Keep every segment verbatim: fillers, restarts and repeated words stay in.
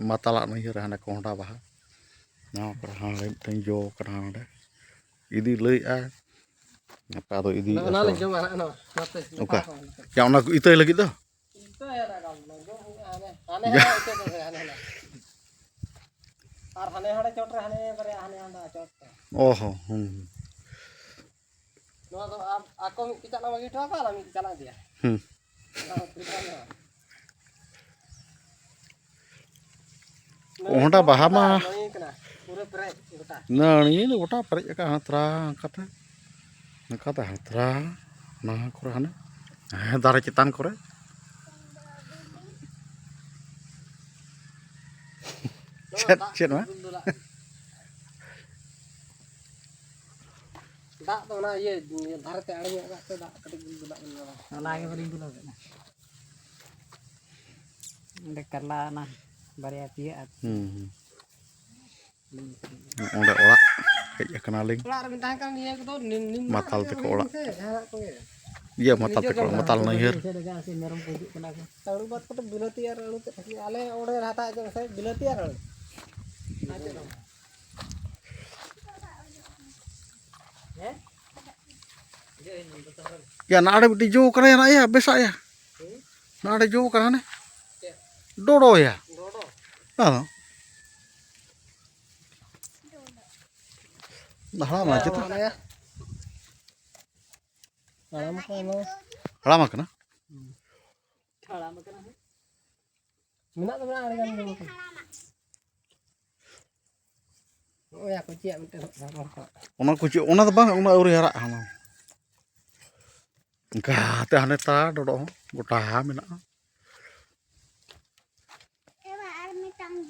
ᱢᱟᱛᱟᱞᱟᱜ ᱱᱟᱹᱭᱦᱟᱹᱨ ᱨᱮ ᱦᱟᱸᱰᱮ ᱠᱚᱸᱦᱰᱟ ᱵᱟᱦᱟ᱾ ᱱᱚᱣᱟ ᱠᱚᱨᱮ ᱦᱚᱸ ᱢᱤᱫᱴᱟᱝ ᱡᱚ ᱠᱟᱱᱟ ᱱᱚᱰᱮ᱾ ᱤᱫᱤ ᱞᱟᱹᱭᱮᱫᱼᱟ, ᱜᱟᱯᱟ ᱫᱚ ᱤᱫᱤᱭᱮᱫᱼᱟ ᱚᱱᱟ ᱥᱮ ᱞᱮ ᱵᱟᱝ? ᱡᱚᱢᱟ ᱱᱟᱜ ᱱᱚᱣᱟ, ᱱᱚᱛᱮ, ᱚᱠᱟ? ᱡᱚᱯᱟᱜ ᱠᱚ, ᱱᱚᱛᱮ᱾ ᱭᱟ, ᱚᱱᱟ ᱠᱚ ᱤᱛᱟᱹᱭ ᱞᱟᱹᱜᱤᱫ ᱫᱚ? ᱤᱛᱟᱹ ᱭᱟ ᱱᱟᱜ ᱜᱟᱢ, ᱡᱚᱢ ᱦᱩᱭᱩᱜᱼᱟ, ᱦᱟᱱᱮ, ᱦᱟᱱᱮ ᱡᱟ᱾ ᱦᱟᱱᱟ ᱤᱛᱟᱹ ᱫᱚ ᱦᱟᱱᱮ, ᱦᱟᱱᱮ᱾ ᱟᱨ ᱦᱟᱱᱮ ᱦᱟᱸᱰᱮ ᱪᱚᱴ ᱨᱮ ᱦᱟᱱᱮ ᱵᱟᱨᱭᱟ ᱦᱟᱱᱮ ᱦᱟᱸᱰᱟ ᱪᱚᱴ ᱨᱮ᱾ ᱚ ᱦᱚᱸ, ᱦᱩᱸ, ᱦᱩᱸ᱾ ᱱᱚᱣᱟ ᱫᱚ ᱟᱢ, ᱟᱠᱚ ᱢᱤᱫ ᱠᱮᱪᱟᱜ ᱞᱟᱝ ᱵᱟᱹᱜᱤ ᱦᱚᱴᱚ ᱟᱠᱟᱫ, ᱟᱨ ᱢᱤᱫ ᱠᱮᱪᱟᱜ ᱞᱟᱝ ᱤᱫᱤᱭᱟ᱾ ᱦᱩᱸ᱾ ᱱᱚᱣᱟ ᱫᱚ ᱯᱨᱤᱯᱟᱨ ᱫᱚ᱾ ᱚᱸᱰᱮ ᱵᱟᱦᱟ ᱢᱟ ᱱᱟᱹᱲᱤ ᱠᱟᱱᱟ, ᱯᱩᱨᱟᱹ ᱯᱮᱨᱮᱡ ᱜᱚᱴᱟ᱾ ᱱᱟᱹᱲᱤ ᱫᱚ ᱜᱚᱴᱟ ᱯᱮᱨᱮᱡ ᱟᱠᱟᱫ ᱦᱟᱛᱨᱟ, ᱚᱱᱠᱟᱛᱮ, ᱚᱱᱠᱟᱛᱮ ᱦᱟᱛᱨᱟ, ᱚᱱᱟ ᱠᱚᱨᱮ ᱦᱟᱱᱮ, ᱦᱮᱸ, ᱫᱟᱨᱮ ᱪᱮᱛᱟᱱ ᱠᱚᱨᱮ᱾ ᱪᱮᱫ, ᱪᱮᱫ ᱢᱟ? ᱫᱟᱜ ᱫᱚ ᱚᱱᱟ ᱤᱭᱟᱹ, ᱤᱭᱟᱹ ᱫᱷᱟᱨᱮ ᱛᱮ ᱟᱲᱮ ᱧᱚᱜ ᱠᱟᱜ ᱛᱮ ᱫᱟᱜ ᱠᱟᱹᱴᱤᱡ ᱫᱩᱞ ᱫᱩᱞᱟᱜ ᱠᱟᱱᱟ᱾ ᱚᱱᱟ ᱜᱮ ᱵᱟᱹᱞᱤᱧ ᱫᱩᱞᱟᱜ ᱠᱟᱱᱟ᱾ ᱚᱸᱰᱮ ᱠᱟᱨᱞᱟ ᱚᱱᱟ ᱵᱟᱨᱭᱟ ᱯᱮᱭᱟ ᱟᱨ ᱦᱩᱸ, ᱦᱩᱸ᱾ ᱚᱸᱰᱮ ᱚᱲᱟᱜ ᱦᱮᱡ ᱟᱠᱟᱱᱟᱞᱤᱧ᱾ ᱚᱲᱟᱜ ᱨᱮᱵᱤᱱ ᱛᱟᱦᱮᱸ ᱠᱟᱱ ᱱᱤᱭᱟᱹ ᱠᱚᱫᱚ ᱱᱤ-, ᱱᱤᱢ ᱢᱟᱛᱟᱞ ᱢᱟᱜ ᱛᱮᱠᱚ ᱨᱚᱦᱚᱭ ᱚᱲᱟᱜ᱾ ᱵᱤᱱ ᱥᱮ ᱡᱟᱦᱟᱱᱟᱜ ᱠᱚᱜᱮ᱾ ᱤᱭᱟᱹ, ᱢᱟᱛᱟᱞ ᱱᱤᱡᱮ ᱛᱮᱠᱚ ᱡᱚᱢ ᱚᱲᱟᱜ, ᱢᱟᱛᱟᱞ ᱞᱟᱹᱜᱤᱫ᱾ ᱱᱟᱹᱭᱦᱟᱹᱨ᱾ ᱥᱮ ᱢᱮᱨᱚᱢ ᱠᱚ ᱦᱤᱡᱩᱜ ᱠᱟᱱᱟ ᱠᱚ᱾ ᱟᱹᱲᱩ ᱵᱟᱫ ᱠᱟᱛᱮ ᱵᱤᱞᱟᱹᱛᱤ ᱟᱨ ᱟᱹᱲᱩ ᱛᱮᱫ ᱠᱷᱟᱹᱞᱤ ᱟᱞᱮ ᱚᱸᱰᱮ ᱦᱟᱛᱟᱣ ᱦᱚᱪᱚ ᱢᱮᱥᱮ, ᱵᱤᱞᱟᱹᱛᱤ ᱟᱨ ᱟᱹᱲᱩ᱾ ᱟᱨ ᱪᱮᱫ ᱦᱚᱸ ᱵᱟᱝ᱾ ᱦᱮᱸ? ᱭᱟ, ᱱᱟᱰᱮ ᱢᱤᱫᱴᱤᱡ ᱡᱚ ᱠᱟᱱᱟ ᱭᱟ, ᱱᱟ ᱭᱟ, ᱵᱮᱥᱟᱜ ᱭᱟ᱾ ᱦᱩᱸ? ᱱᱟᱰᱮ ᱡᱚ ᱠᱟᱱᱟ ᱦᱟᱱᱮ᱾ ᱪᱮᱫ? ᱰᱚᱰᱚ ᱭᱟ᱾ ᱰᱚᱰᱚ? ᱦᱮᱸ᱾ ᱦᱟᱲᱟᱢ ᱱᱟ ᱪᱮᱛᱟ? ᱦᱟᱲᱟᱢ ᱠᱟᱱᱟ᱾ ᱦᱟᱲᱟᱢ ᱠᱟᱱᱟ? ᱦᱩᱸ᱾ ᱦᱟᱲᱟᱢ ᱠᱟᱱᱟ ᱦᱟᱸᱜ᱾ ᱢᱮᱱᱟᱜ ᱫᱚ ᱢᱮᱱᱟᱜᱼᱟ, ᱟᱹᱰᱤ ᱜᱟᱱ ᱜᱮ ᱵᱟᱠᱚ᱾ ᱱᱚᱜᱼᱚᱭ ᱟᱠᱚ ᱪᱮᱫ ᱢᱤᱫᱴᱮᱱ ᱦᱚᱸ ᱵᱟᱝ ᱠᱚ᱾ ᱚᱱᱟ ᱠᱚ ᱪᱮᱫ, ᱚᱱᱟ ᱫᱚ ᱵᱟᱝ, ᱚᱱᱟ ᱟᱹᱣᱨᱤ ᱦᱟᱨᱟᱜᱼᱟ ᱚᱱᱟ᱾ ᱚᱱᱠᱟᱛᱮ ᱦᱟᱱᱮ ᱛᱟ ᱰᱚᱰᱚᱜ ᱦᱚᱸ ᱜᱚᱴᱟ ᱢᱮᱱᱟᱜᱼᱟ᱾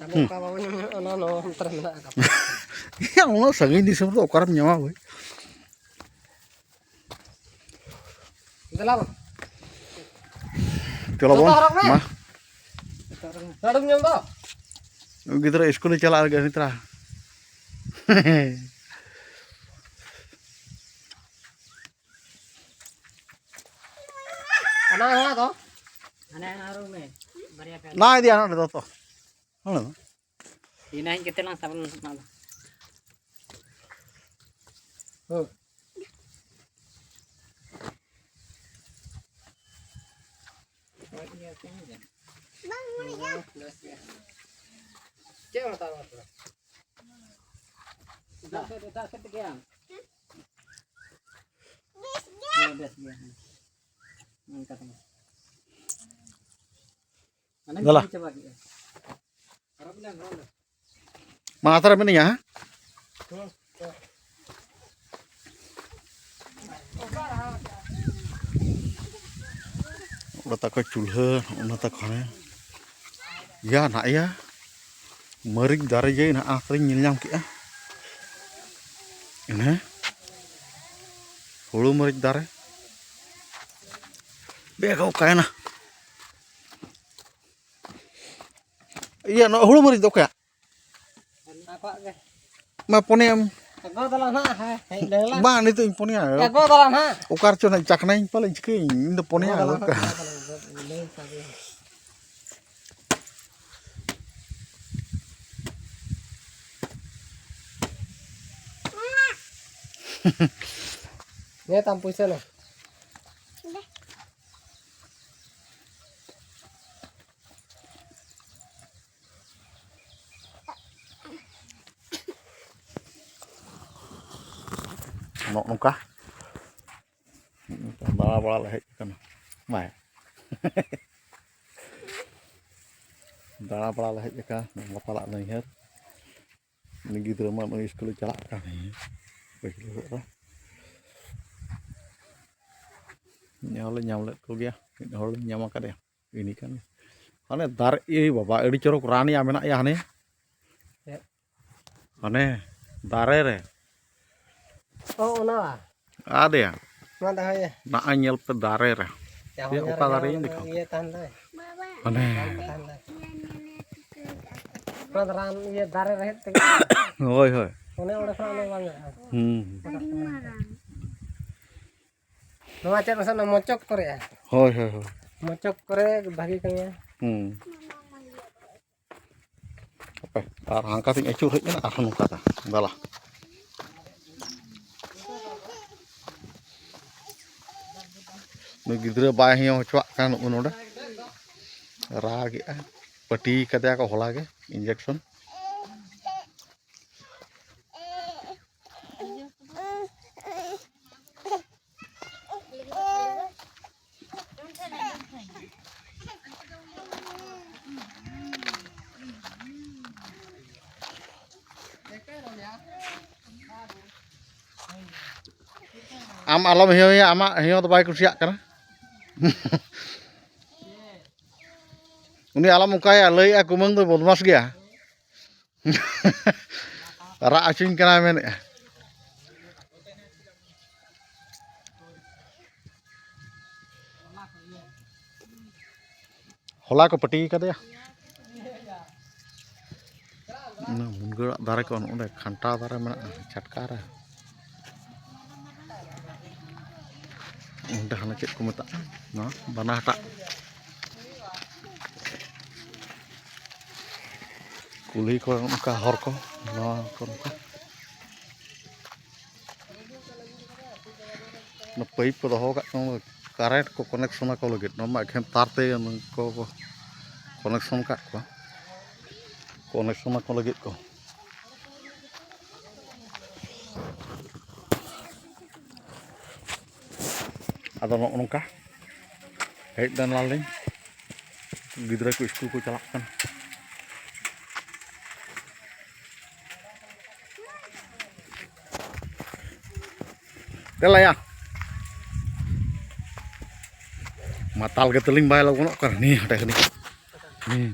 ᱟᱵᱚ ᱦᱩᱸ᱾ ᱚᱠᱟ ᱵᱟᱵᱚᱱ ᱧᱟᱢ ᱧᱚᱜ ᱚᱱᱟ ᱱᱚᱣᱟ ᱚᱱᱛᱮ ᱨᱮ ᱢᱮᱱᱟᱜ ᱟᱠᱟᱫᱟ᱾ ᱭᱟ, ᱩᱱᱟᱹᱜ ᱥᱟᱺᱜᱤᱧ ᱫᱤᱥᱚᱢ ᱨᱮᱫᱚ ᱚᱠᱟᱨᱮᱢ ᱧᱟᱢᱟ ᱵᱷᱟᱹᱭ? ᱫᱮᱞᱟ ᱵᱚᱱ᱾ ᱪᱚᱞᱚ ᱡᱚᱛᱚ ᱵᱚᱱ, ᱦᱚᱨᱚᱜ ᱢᱮ᱾ ᱢᱟ᱾ ᱡᱚᱛᱚ ᱦᱚᱨᱚᱜ ᱢᱮ᱾ ᱱᱚᱰᱮᱢ ᱧᱮᱞ ᱫᱚ? ᱜᱤᱫᱽᱨᱟᱹ ᱤᱥᱠᱩᱞᱮ ᱪᱟᱞᱟᱜ ᱞᱟᱹᱜᱤᱫ ᱱᱮᱛᱟᱨ᱾ ᱚᱱᱟ ᱱᱚᱣᱟ ᱫᱚ? ᱦᱟᱱᱮ ᱦᱟᱱᱟ ᱦᱚᱨᱚᱜ ᱢᱮ᱾ ᱵᱟᱨᱭᱟ ᱯᱮᱭᱟ᱾ ᱱᱟ ᱤᱫᱤᱭᱟ ᱱᱚᱰᱮ ᱫᱚ ᱛᱚ᱾ ᱦᱚᱲ ᱫᱚ᱾ ᱤᱱᱟᱹ ᱦᱮᱡ ᱠᱟᱛᱮ ᱞᱟᱝ ᱥᱟᱵ ᱞᱮᱱᱟ ᱚᱱᱟ ᱫᱚ᱾ ᱦᱳᱭ᱾ ᱪᱮᱫ ᱮᱢ ᱦᱟᱛᱟᱣᱟ ᱢᱟ ᱛᱚᱵᱮ? ᱮᱴᱟᱜ ᱥᱮᱫ, ᱮᱴᱟᱜ ᱥᱮᱫ ᱛᱮᱜᱮ ᱟᱢ᱾ ᱦᱮᱸ, ᱵᱮᱥ ᱜᱮᱭᱟ, ᱦᱮᱸ᱾ ᱚᱱᱠᱟ ᱛᱮᱜᱮ᱾ ᱫᱮᱞᱟ᱾ ᱪᱟᱵᱟ ᱠᱮᱜᱼᱟ᱾ ᱢᱟ, ᱟᱛᱨᱟ ᱢᱤᱱᱟᱹᱧᱟ, ᱦᱮᱸ? ᱚᱸᱰᱮ ᱛᱟᱠᱚ ᱪᱩᱞᱦᱟᱹ, ᱚᱱᱟ ᱛᱟᱠᱚ ᱦᱟᱱᱮ ᱤᱭᱟ ᱱᱟᱜ ᱤᱭᱟ ᱢᱟᱹᱨᱤᱪ ᱫᱟᱨᱮ ᱡᱮ ᱱᱟᱜ ᱟᱛᱨᱟᱧ ᱧᱮᱞ ᱧᱟᱢ ᱠᱮᱜᱼᱟ᱾ ᱤᱱᱟᱹ ᱦᱩᱲᱩ ᱢᱟᱹᱨᱤᱪ ᱫᱟᱨᱮ ᱵᱮᱜ ᱚᱠᱟᱭᱮᱱᱟ? ᱤᱭᱟᱹ, ᱱᱚᱣᱟ ᱦᱩᱲᱩ ᱢᱟᱹᱨᱤᱪ ᱫᱚ ᱚᱠᱚᱭᱟᱜ? ᱟᱠᱚᱣᱟᱜ ᱜᱮ᱾ ᱢᱟ ᱯᱚᱱᱮᱭᱟᱢ᱾ ᱟᱜᱚ ᱫᱟᱞᱟᱱ ᱦᱟᱸᱜ, ᱦᱮᱸ, ᱦᱮᱡ ᱞᱮᱱ ᱞᱟᱝ᱾ ᱵᱟᱝ, ᱱᱤᱛᱚᱜ ᱤᱧ ᱯᱚᱱᱮᱭᱟ᱾ ᱟᱜᱚ ᱫᱟᱞᱟᱱ ᱦᱟᱸᱜ᱾ ᱚᱠᱟ ᱨᱮᱪᱚ ᱱᱟᱜ ᱪᱟᱠᱷᱱᱟᱧ ᱯᱟᱞᱮ ᱪᱤᱠᱟᱹᱭᱟᱹᱧ? ᱤᱧ ᱫᱚ ᱯᱚᱱᱮᱭᱟ᱾ ᱟᱜᱚ ᱫᱟᱞᱟᱱ ᱦᱟᱸᱜ, ᱟᱜᱚ ᱫᱟᱞᱟᱱ ᱦᱟᱸᱜ, ᱞᱟᱹᱭ ᱠᱟᱜ ᱜᱮ᱾ ᱱᱤᱭᱟᱹ ᱛᱟᱢ ᱯᱩᱭᱥᱟᱹ ᱱᱟ᱾ ᱱᱚᱜᱼᱚ ᱱᱚᱝᱠᱟ ᱫᱟᱬᱟ ᱵᱟᱲᱟ ᱞᱮ ᱦᱮᱡ ᱟᱠᱟᱱᱟ᱾ ᱵᱟᱭ ᱫᱟᱬᱟ ᱵᱟᱲᱟ ᱞᱮ ᱦᱮᱡ ᱟᱠᱟᱱᱟ ᱢᱟᱛᱟᱞᱟᱜ ᱱᱟᱹᱭᱦᱟᱹᱨ᱾ ᱩᱱᱤ ᱜᱤᱫᱽᱨᱟᱹ ᱢᱟ ᱱᱩᱭ ᱥᱠᱩᱞᱮ ᱪᱟᱞᱟᱜ ᱠᱟᱱ᱾ ᱯᱟᱹᱦᱤᱞ ᱦᱤᱞᱳᱜ ᱨᱮ ᱧᱟᱢ ᱞᱮ ᱧᱟᱢ ᱞᱮᱫ ᱠᱚᱜᱮᱭᱟ, ᱢᱤᱫ ᱦᱚᱲ ᱞᱮ ᱧᱟᱢ ᱟᱠᱟᱫᱮᱭᱟ᱾ ᱤᱱᱟᱹ ᱠᱷᱟᱱ ᱦᱟᱱᱮ ᱫᱟᱨᱮ, ᱮᱭ ᱵᱟᱵᱟ, ᱟᱹᱰᱤ ᱪᱚᱨᱚᱠ ᱨᱟᱱ ᱭᱟ ᱢᱮᱱᱟᱜ ᱭᱟ ᱦᱟᱱᱮ᱾ ᱪᱮᱫ? ᱦᱟᱱᱮ ᱫᱟᱨᱮ ᱨᱮ᱾ ᱚ, ᱚᱱᱟ? ᱟᱫᱮᱭᱟ᱾ ᱚᱱᱟ ᱫᱚ ᱦᱳᱭ᱾ ᱱᱚᱜᱼᱚᱭ ᱧᱮᱞ ᱯᱮ ᱫᱟᱨᱮ ᱨᱮ᱾ ᱪᱮᱫ ᱚᱠᱟ ᱫᱟᱨᱮᱧ ᱫᱮᱠᱷᱟᱣ? ᱤᱭᱟᱹ ᱛᱟᱦᱮᱱ ᱫᱚ᱾ ᱦᱟᱱᱮ᱾ ᱛᱟᱦᱮᱱ ᱫᱚ᱾ ᱚᱱᱟ ᱫᱚ ᱨᱟᱱ ᱤᱭᱟᱹ ᱫᱟᱨᱮ ᱨᱮᱦᱮᱫ ᱛᱮᱜᱮ᱾ ᱦᱳᱭ, ᱦᱳᱭ᱾ ᱚᱱᱮ ᱚᱸᱰᱮ ᱠᱷᱚᱱᱟᱜ ᱚᱱᱮ ᱵᱟᱝ ᱦᱩᱭᱩᱜᱼᱟ᱾ ᱦᱩᱸ, ᱦᱩᱸ᱾ ᱟᱹᱰᱤ ᱢᱟᱨᱟᱝ᱾ ᱱᱚᱣᱟ ᱪᱮᱫ ᱢᱟᱥᱮ ᱚᱱᱟ ᱢᱚᱪᱚᱠ ᱠᱚᱨᱮ? ᱦᱳᱭ, ᱦᱳᱭ, ᱦᱳᱭ᱾ ᱢᱚᱪᱚᱠ ᱠᱚᱨᱮ ᱵᱷᱟᱜᱮ ᱠᱟᱹᱢᱤᱭᱟ᱾ ᱦᱩᱸ᱾ ᱟᱨ ᱦᱟᱱᱠᱟ ᱛᱤᱧ ᱟᱹᱪᱩᱨ ᱦᱮᱡ ᱮᱱᱟ, ᱟᱨᱦᱚᱸ ᱱᱚᱝᱠᱟ ᱫᱟ᱾ ᱫᱟᱞᱟ᱾ ᱱᱩᱭ ᱜᱤᱫᱽᱨᱟᱹ ᱵᱟᱭ ᱦᱮᱸᱭᱚ ᱦᱚᱪᱚᱣᱟᱜ ᱠᱟᱱᱟ ᱱᱩᱜᱼᱩ ᱱᱚᱰᱮ᱾ ᱨᱟᱜᱮᱜᱼᱟ᱾ ᱯᱟᱹᱴᱤ ᱠᱟᱫᱮᱭᱟ ᱠᱚ ᱦᱚᱞᱟ ᱜᱮ, injection᱾ ᱟᱢ ᱟᱞᱚᱢ ᱦᱮᱸᱭᱚᱭᱟ, ᱟᱢᱟᱜ ᱦᱮᱸᱭᱚ ᱫᱚ ᱵᱟᱭ ᱠᱩᱥᱤᱭᱟᱜ ᱠᱟᱱᱟ᱾ ᱩᱱᱤ ᱟᱞᱚᱢ ᱚᱱᱠᱟᱭᱟ, ᱞᱟᱹᱭᱮᱜᱼᱟ ᱠᱩᱢᱟᱹᱝ ᱫᱚ ᱵᱚᱫᱢᱟᱥ ᱜᱮᱭᱟ᱾ ᱨᱟᱜ ᱦᱚᱪᱚᱧ ᱠᱟᱱᱟᱭ ᱢᱮᱱᱮᱫᱼᱟ᱾ ᱦᱚᱞᱟ ᱠᱚ ᱯᱟᱹᱴᱤ ᱠᱟᱫᱮᱭᱟ᱾ ᱚᱱᱟ ᱢᱩᱱᱜᱟᱹ ᱟᱲᱟᱜ ᱫᱟᱨᱮ ᱠᱚ ᱱᱚᱰᱮ ᱠᱷᱟᱱᱴᱟᱣ ᱫᱟᱨᱮ ᱢᱮᱱᱟᱜᱼᱟ ᱪᱷᱟᱴᱠᱟ ᱨᱮ᱾ ᱚᱸᱰᱮ ᱦᱟᱱᱮ ᱪᱮᱫ ᱠᱚ ᱢᱮᱛᱟᱜᱼᱟ, ᱱᱚᱣᱟ ᱵᱟᱱᱟ ᱦᱟᱴᱟᱜ᱾ ᱠᱩᱞᱦᱤ ᱠᱚ ᱚᱱᱠᱟ ᱦᱚᱨ ᱠᱚ, ᱱᱚᱣᱟ ᱠᱚ ᱱᱚᱝᱠᱟ᱾ ᱚᱱᱟ ᱯᱟᱭᱤᱯ ᱠᱚ ᱫᱚᱦᱚ ᱟᱠᱟᱫ ᱠᱚᱣᱟ, ᱠᱟᱨᱮᱱᱴ ᱠᱚ ᱠᱟᱱᱮᱠᱥᱚᱱ ᱟᱠᱚ ᱞᱟᱹᱜᱤᱫ᱾ ᱱᱚᱣᱟ ᱢᱟ ᱮᱠᱷᱮᱱ ᱛᱟᱨ ᱛᱮ ᱠᱚ ᱠᱟᱱᱮᱠᱥᱚᱱ ᱟᱠᱟᱫ ᱠᱚᱣᱟ, ᱠᱟᱱᱮᱠᱥᱚᱱ ᱟᱠᱚ ᱞᱟᱹᱜᱤᱫ ᱠᱚ᱾ ᱟᱫᱚ ᱱᱚᱜᱼᱚ ᱱᱚᱝᱠᱟ ᱦᱮᱡ ᱞᱮᱱᱟᱞᱤᱧ, ᱜᱤᱫᱽᱨᱟᱹ ᱠᱚ ᱥᱠᱩᱞ ᱠᱚ ᱪᱟᱞᱟᱜ ᱠᱟᱱᱟ᱾ ᱫᱮᱞᱟᱭᱟ᱾ ᱢᱟᱛᱟᱞ ᱜᱮ ᱛᱟᱹᱞᱤᱧ ᱵᱟᱭ ᱞᱚᱜᱚᱱᱚᱜ ᱠᱟᱱᱟ ᱱᱤᱭᱟᱹ ᱦᱟᱴᱮ ᱠᱟᱹᱱᱤ᱾ ᱦᱩᱸ᱾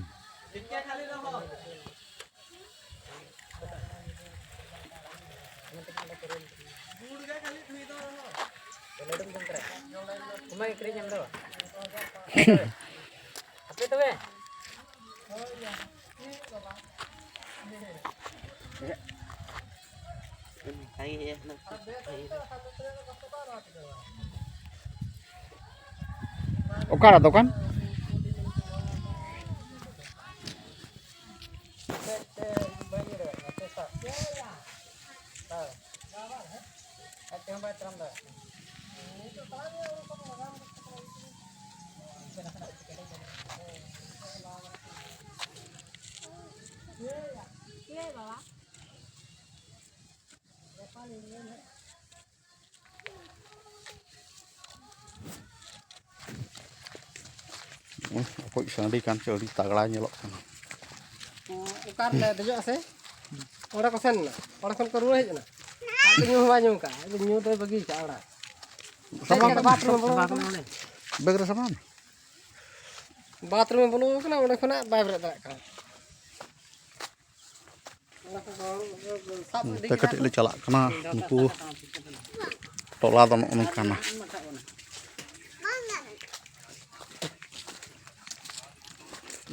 ᱚᱠᱟᱨᱮ ᱫᱚᱠᱟᱱ? ᱛᱮ ᱵᱟᱹᱧ ᱤᱭᱟᱹ ᱫᱟᱲᱮᱭᱟᱜ ᱠᱟᱱᱟ, ᱛᱮ ᱥᱟᱵ᱾ ᱦᱳᱭ᱾ ᱟᱡ ᱛᱮᱦᱚᱸ ᱵᱟᱭ ᱛᱟᱲᱟᱢ ᱫᱟᱲᱮᱭᱟᱜ ᱠᱟᱱᱟ᱾ ᱚᱠᱚᱭ ᱥᱟᱺᱰᱤ ᱠᱟᱱ ᱪᱚ ᱟᱹᱰᱤ ᱛᱟᱜᱲᱟ ᱧᱮᱞᱚᱜ ᱠᱟᱱᱟ᱾ ᱚᱠᱟ ᱨᱮᱞᱮ ᱫᱮᱡᱚᱜᱼᱟ ᱥᱮ? ᱚᱸᱰᱮ ᱠᱚ ᱥᱮᱱ ᱮᱱᱟ, ᱚᱸᱰᱮ ᱠᱷᱚᱱ ᱠᱚ ᱨᱩᱣᱟᱹᱲ ᱦᱮᱡ ᱮᱱᱟ᱾ ᱟᱫᱚ ᱧᱩ ᱦᱚᱸ ᱵᱟᱭ ᱧᱩ ᱠᱟᱜᱼᱟ, ᱟᱫᱚ ᱧᱩ ᱫᱚᱭ ᱵᱟᱹᱜᱤ ᱠᱟᱜᱼᱟ ᱚᱲᱟᱜ᱾ ᱥᱟᱢᱟᱱ ᱦᱮᱡ ᱠᱟᱛᱮ ᱵᱟᱛᱷᱨᱩᱢ ᱵᱚᱞᱚ ᱠᱟᱱᱟ᱾ ᱵᱮᱜᱽ ᱨᱮ ᱥᱟᱢᱟᱱ? ᱵᱟᱛᱷᱨᱩᱢ ᱮ ᱵᱚᱞᱚ ᱠᱟᱱᱟ, ᱚᱸᱰᱮ ᱠᱷᱚᱱᱟᱜ ᱵᱟᱭ ᱵᱮᱨᱮᱫ ᱫᱟᱲᱮᱭᱟᱜ ᱠᱟᱱᱟ᱾ ᱚᱱᱟ ᱠᱚ ᱦᱚᱲ ᱥᱟᱵ ᱤᱫᱤ ᱱᱚᱛᱮ ᱠᱮᱫᱟ ᱠᱟᱹᱴᱤᱡ ᱠᱚ᱾ ᱞᱮ ᱪᱟᱞᱟᱜ ᱠᱟᱱᱟ᱾ ᱱᱩᱠᱩ ᱴᱚᱞᱟ ᱫᱚ ᱱᱚᱜᱼᱚ ᱱᱚᱝᱠᱟᱱᱟ᱾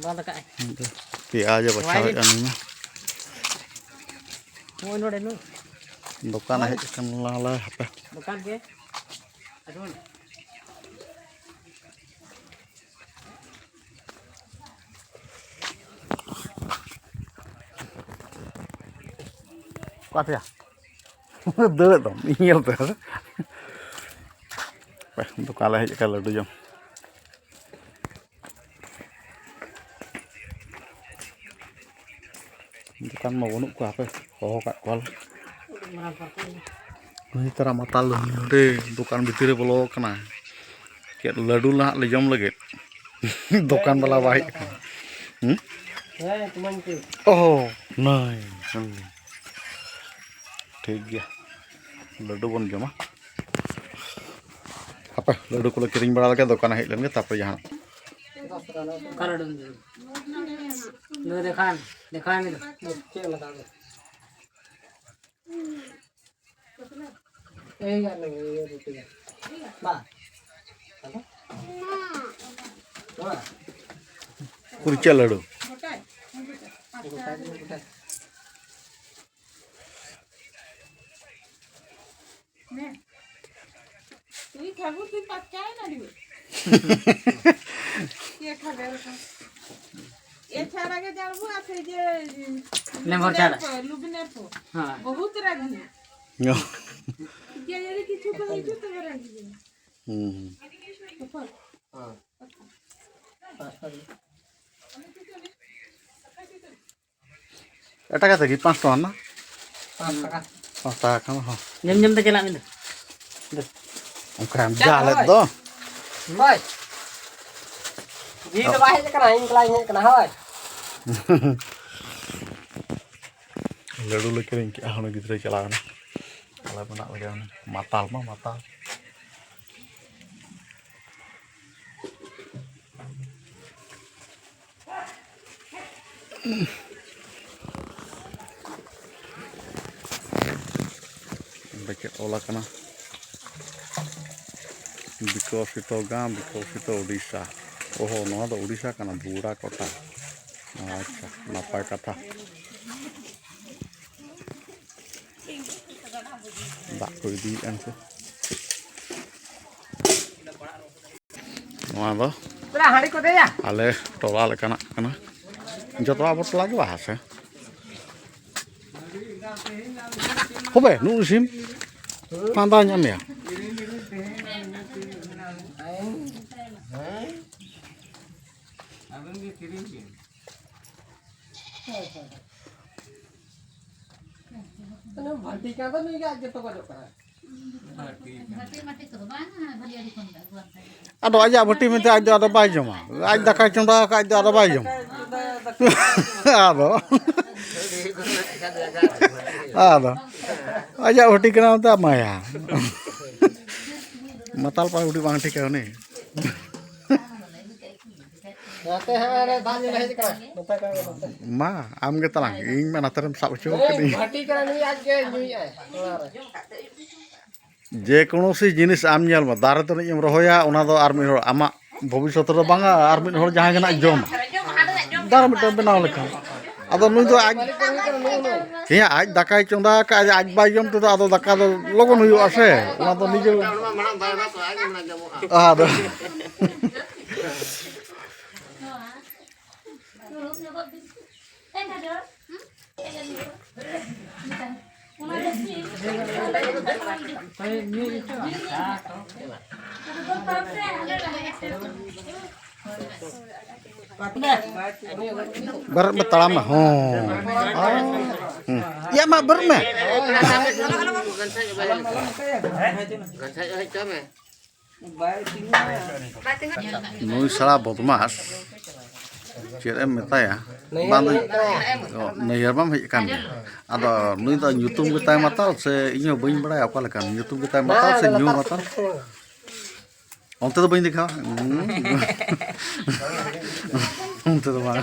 ᱵᱚᱱᱫ ᱠᱟᱜᱼᱟᱭ᱾ ᱯᱮᱸᱭᱟᱡᱽ ᱮ ᱵᱟᱪᱷᱟᱣᱮᱫᱼᱟ ᱱᱩᱭ ᱢᱟ᱾ ᱱᱚᱜᱼᱚᱭ ᱱᱚᱰᱮ ᱱᱩᱭ᱾ ᱫᱚᱠᱟᱱᱮ ᱦᱮᱡ ᱟᱠᱟᱱᱟ ᱞᱟᱦᱟ ᱞᱟᱦᱟ ᱦᱟᱯᱮ᱾ ᱫᱚᱠᱟᱱ ᱜᱮ᱾ ᱟᱫᱚ ᱚᱠᱟ ᱯᱮᱭᱟ? ᱫᱟᱹᱲ ᱫᱚᱢ ᱤᱧ ᱧᱮᱞ ᱛᱮ᱾ ᱫᱚᱠᱟᱱ ᱞᱮ ᱦᱮᱡ ᱟᱠᱟᱱ ᱞᱟᱹᱰᱩ ᱡᱚᱢ᱾ ᱫᱚᱠᱟᱱ ᱢᱟ ᱵᱟᱹᱱᱩᱜ ᱠᱚᱣᱟ, ᱦᱟᱯᱮ ᱦᱚᱦᱚ ᱠᱟᱜ ᱠᱚᱣᱟᱞᱮ᱾ ᱱᱩᱭ ᱛᱟᱨᱟ ᱢᱟᱛᱟᱞ ᱫᱚ ᱱᱚᱰᱮ ᱫᱚᱠᱟᱱ ᱵᱷᱤᱛᱤᱨ ᱨᱮ ᱵᱚᱞᱚ ᱟᱠᱟᱱᱟ᱾ ᱪᱮᱫ ᱞᱟᱹᱰᱩ ᱱᱟᱦᱟᱜ ᱞᱮ ᱡᱚᱢ ᱞᱟᱹᱜᱤᱫ᱾ ᱫᱚᱠᱟᱱ ᱵᱟᱞᱟ ᱵᱟᱭ ᱦᱮᱡ ᱟᱠᱟᱱᱟ᱾ ᱦᱩᱸ? ᱦᱮᱸ, ᱛᱩᱢᱟᱹᱧ ᱠᱚ᱾ ᱚᱦᱚ, ᱱᱟᱹᱭ᱾ ᱦᱩᱸ᱾ ᱴᱷᱤᱠ ᱜᱮᱭᱟ, ᱞᱟᱹᱰᱩ ᱵᱚᱱ ᱡᱚᱢᱟ᱾ ᱦᱟᱯᱮ, ᱞᱟᱹᱰᱩ ᱠᱚᱞᱮ ᱠᱤᱨᱤᱧ ᱵᱟᱲᱟ ᱞᱮᱜᱮ, ᱫᱚᱠᱟᱱᱮ ᱦᱮᱡ ᱞᱮᱱᱜᱮ, ᱛᱟᱨᱯᱚᱨᱮ ᱡᱟᱦᱟᱱᱟᱜ᱾ ᱚᱠᱟ ᱞᱟᱹᱰᱩᱢ ᱡᱚᱢᱟ? ᱱᱩᱭ ᱫᱮᱠᱷᱟᱣ, ᱫᱮᱠᱷᱟᱣ ᱢᱮ ᱫᱚ᱾ ᱪᱮᱫ ᱮᱢ ᱦᱟᱛᱟᱣ ᱫᱟ? ᱮᱭ ᱟᱨ ᱱᱚᱣᱟ ᱨᱩᱴᱤ ᱜᱮ᱾ ᱵᱟ᱾ ᱟᱫᱚ? ᱱᱚᱣᱟ? ᱠᱩᱲᱪᱟ ᱞᱟᱹᱰᱩ᱾ ᱜᱚᱴᱟ ᱜᱮ ᱜᱚᱴᱟ᱾ ᱛᱩᱭ ᱠᱷᱟᱜᱩ ᱛᱩᱭ ᱯᱟᱠᱪᱟᱭ ᱱᱟ ᱫᱤ᱾ ᱠᱮ ᱠᱷᱟᱜᱮ ᱨᱚᱠᱚᱢ᱾ ये छाड़ा के जानबू आ से जे লেম্বর ছাড়া। लुबिनेर को, लुबिनेर को। हाँ। बहुत रागी। ये ये কিছু তো কিছু তো রাগি। হুম। हाँ। ᱮᱴᱟᱜᱟᱜ ᱛᱮᱜᱮ ᱯᱟᱸᱪ ᱴᱟᱠᱟ ᱨᱮᱱᱟᱜ᱾ ᱯᱟᱸᱪ ᱴᱟᱠᱟ᱾ ᱯᱟᱸᱪ ᱴᱟᱠᱟ ᱠᱷᱟᱱ ᱦᱚᱸ᱾ ᱧᱮᱞ ᱧᱮᱞ ᱛᱮ ᱪᱟᱞᱟᱜ ᱢᱮ ᱫᱚ᱾ ᱚᱱᱠᱟ ᱡᱟ ᱦᱟᱞᱮᱫ ᱫᱚ᱾ ᱦᱳᱭ᱾ ᱡᱤᱣᱤ ᱫᱚ ᱵᱟᱭ ᱦᱮᱡ ᱟᱠᱟᱱᱟ, ᱤᱧ ᱮᱠᱞᱟᱧ ᱦᱮᱡ ᱟᱠᱟᱱᱟ, ᱦᱳᱭ᱾ ᱞᱟᱹᱰᱩ ᱞᱮ ᱠᱤᱨᱤᱧ ᱠᱮᱜᱼᱟ, ᱦᱟᱱᱮ ᱜᱤᱫᱽᱨᱟᱹᱭ ᱪᱟᱞᱟᱣ ᱮᱱᱟ᱾ ᱟᱞᱮ ᱢᱮᱱᱟᱜ ᱞᱮᱜᱮ ᱚᱱᱮ ᱢᱟᱛᱟᱞ ᱢᱟ ᱢᱟᱛᱟᱞ᱾ ᱚᱸᱰᱮ ᱪᱮᱫ ᱚᱞ ᱟᱠᱟᱱᱟ? ᱵᱤᱠᱚᱥᱤᱛᱚ ᱜᱟᱢ, ᱵᱤᱠᱚᱥᱤᱛᱚ ᱳᱰᱤᱥᱟ᱾ ᱚᱦᱚ, ᱱᱚᱣᱟ ᱫᱚ ᱳᱰᱤᱥᱟ ᱠᱟᱱᱟ, ᱵᱩᱲᱟ ᱠᱚᱴᱟ᱾ ᱟᱪᱪᱷᱟ, ᱱᱟᱯᱟᱭ ᱠᱟᱛᱷᱟ᱾ ᱫᱟᱜ ᱠᱚ ᱤᱫᱤᱭᱮᱫᱼᱟ ᱱᱤᱛᱚᱜ᱾ ᱱᱚᱣᱟ ᱫᱚ ᱯᱮᱲᱟ ᱦᱟᱺᱰᱤ ᱠᱚ ᱫᱮᱭᱟ᱾ ᱟᱞᱮ ᱴᱚᱞᱟ ᱞᱮᱠᱟᱱᱟᱜ ᱠᱟᱱᱟ᱾ ᱡᱚᱛᱚ ᱟᱵᱚ ᱴᱚᱞᱟ ᱜᱮ ᱵᱟᱦᱟ ᱥᱮ᱾ ᱦᱚᱵᱮ, ᱱᱩᱜ ᱥᱤᱢ ᱯᱷᱟᱸᱫᱟ ᱧᱟᱢ ᱢᱮᱭᱟ᱾ ᱵᱷᱟᱹᱴᱤ ᱠᱟᱱ ᱫᱚ ᱱᱩᱭ ᱜᱮ ᱟᱡ ᱜᱮ ᱛᱚᱜᱚᱡᱚᱜ ᱠᱟᱱᱟ᱾ ᱟᱫᱚ ᱟᱡᱟᱜ ᱵᱷᱟᱹᱴᱤ ᱢᱮᱱᱛᱮ ᱟᱡ ᱫᱚ ᱟᱫᱚ ᱵᱟᱭ ᱡᱚᱢᱟ᱾ ᱟᱡ ᱫᱟᱠᱟᱭ ᱪᱚᱸᱫᱟ ᱟᱠᱟᱫ, ᱟᱡ ᱫᱚ ᱟᱫᱚ ᱵᱟᱭ ᱡᱚᱢᱟ᱾ ᱟᱫᱚ, ᱟᱫᱚ ᱟᱡᱟᱜ ᱵᱷᱟᱹᱴᱤ ᱠᱟᱱᱟ ᱢᱮᱱᱛᱮ ᱮᱢᱟᱭᱟ᱾ ᱢᱟᱛᱟᱞ ᱯᱟᱭ ᱵᱩᱰᱷᱤ ᱵᱟᱝ ᱴᱷᱤᱠᱟ ᱩᱱᱤ᱾ ᱱᱚᱛᱮ ᱦᱟᱸᱜ ᱫᱟᱜ ᱧᱩ ᱞᱮ ᱦᱮᱡ ᱠᱟᱱᱟ᱾ ᱱᱚᱛᱮ ᱠᱟᱱᱟ, ᱱᱚᱛᱮ᱾ ᱢᱟ, ᱟᱢ ᱜᱮ ᱛᱟᱞᱟᱝ, ᱤᱧ ᱢᱟ ᱱᱟᱛᱮ ᱨᱮᱢ ᱥᱟᱵ ᱦᱚᱪᱚ ᱱᱩᱭ ᱠᱟᱹᱫᱤᱧ᱾ ᱵᱷᱟᱹᱴᱤ ᱠᱟᱱᱟ, ᱱᱩᱭ ᱟᱡ ᱜᱮ ᱧᱩᱭᱮᱫᱼᱟᱭ ᱚᱲᱟᱜ ᱨᱮ᱾ ᱡᱮ ᱠᱳᱱᱳ ᱥᱤ ᱡᱤᱱᱤᱥ ᱟᱢ ᱧᱮᱞ ᱢᱮ, ᱫᱟᱨᱮ ᱛᱟᱹᱱᱤᱡ ᱮᱢ ᱨᱚᱦᱚᱭᱟ, ᱚᱱᱟ ᱫᱚ ᱟᱨ ᱢᱤᱫ ᱦᱚᱲ ᱟᱢᱟᱜ ᱵᱷᱚᱵᱤᱥᱥᱚᱛ ᱨᱮ ᱵᱟᱝᱟ, ᱟᱨ ᱢᱤᱫ ᱦᱚᱲ ᱡᱟᱦᱟᱸᱭ ᱜᱮ ᱱᱟᱜ ᱡᱚᱢᱟ᱾ ᱫᱟᱨᱮ ᱢᱤᱫᱴᱟᱝ ᱵᱮᱱᱟᱣ ᱞᱮᱠᱷᱟᱱ᱾ ᱟᱫᱚ ᱱᱩᱭ ᱫᱚ ᱟᱡ, ᱦᱮᱸ, ᱟᱡ ᱫᱟᱠᱟᱭ ᱪᱚᱸᱫᱟ ᱟᱠᱟᱫ, ᱟᱡ ᱵᱟᱭ ᱡᱚᱢ ᱛᱮᱫᱚ ᱟᱫᱚ ᱫᱟᱠᱟ ᱫᱚ ᱞᱚᱜᱚᱱ ᱦᱩᱭᱩᱜᱼᱟ ᱥᱮ, ᱚᱱᱟ ᱫᱚ ᱱᱤᱡᱮ᱾ ᱟᱫᱚ᱾ ᱦᱚᱲ ᱢᱟ ᱢᱟᱲᱟᱝ ᱵᱟᱭ ᱮᱢᱟ ᱠᱚᱣᱟ, ᱟᱡ ᱜᱮ ᱢᱮᱱᱟ ᱡᱚᱢᱚᱜᱼᱟ᱾ ᱟᱫᱚ᱾ ᱵᱮᱨᱮᱫ ᱢᱮ, ᱛᱟᱲᱟᱢ ᱢᱮ᱾ ᱦᱚᱸ᱾ ᱦᱩᱸ᱾ ᱭᱟ, ᱢᱟ ᱵᱮᱨᱮᱫ ᱢᱮ᱾ ᱱᱩᱭ ᱥᱟᱲᱟ ᱵᱚᱫᱢᱟᱥ, ᱪᱮᱫ ᱮᱢ ᱢᱮᱛᱟᱭᱟ? ᱵᱟᱝ ᱫᱚ, ᱚ, ᱱᱟᱹᱭᱦᱟᱹᱨ ᱢᱟᱢ ᱦᱮᱡ ᱟᱠᱟᱱ ᱜᱮ᱾ ᱟᱫᱚ ᱱᱩᱭ ᱫᱚ ᱧᱩᱛᱩᱢ ᱜᱮᱛᱟᱭ ᱢᱟᱛᱟᱞ, ᱥᱮ ᱤᱧ ᱦᱚᱸ ᱵᱟᱹᱧ ᱵᱟᱲᱟᱭᱟ ᱚᱠᱟ ᱞᱮᱠᱟᱱ ᱧᱩᱛᱩᱢ ᱜᱮᱛᱟᱭ ᱢᱟᱛᱟᱞ ᱥᱮ ᱧᱩ ᱢᱟᱛᱟᱞ? ᱚᱱᱛᱮ ᱫᱚ ᱵᱟᱹᱧ ᱫᱮᱠᱷᱟᱣᱟ᱾ ᱚᱱᱛᱮ ᱫᱚ ᱵᱟᱝ᱾